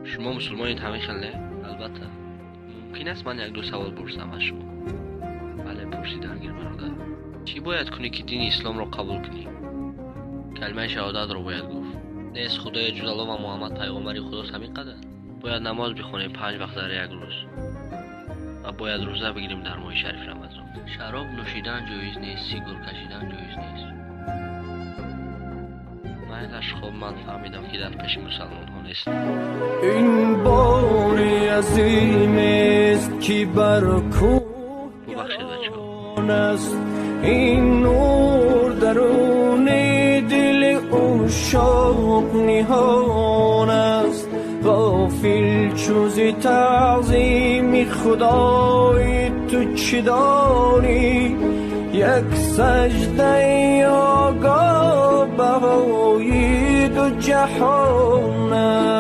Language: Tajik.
Шумо мусулмонед, ҳамин хел, не? Албатта. Мумкин аст, ман як-ду савол пурсам аз шумо? Бале, пурсидан гир, бародар. Чӣ бояд кунӣ, ки дини исломро қабул кунӣ? Калимаи шаҳодатро бояд гуфт: нест худое ҷуз Аллоҳ ва Муҳаммад пайғомбари Худост. Ҳамин қадар. Бояд намоз бихонем панҷ вақт дар як рӯз ва бояд рӯза бигирем дар моҳи шариф Рамазон. Шароб нӯшидан ҷоиз нест, сигор кашидан ҷоиз нест. Майлаш, хоб, ман фаҳмидам, ки дар пеши мусалмонҳо нест. Ин бори азимест, ки бар кӯҳ Бубахшед, бачаҳо. аст. Ин нур даруни дили ушшоқ ниҳон аст. Ғофил чу зи таъзими Худои ту чӣ дорӣ? Як саҷдаи огоҳ баҳои ду ҷаҳон аст.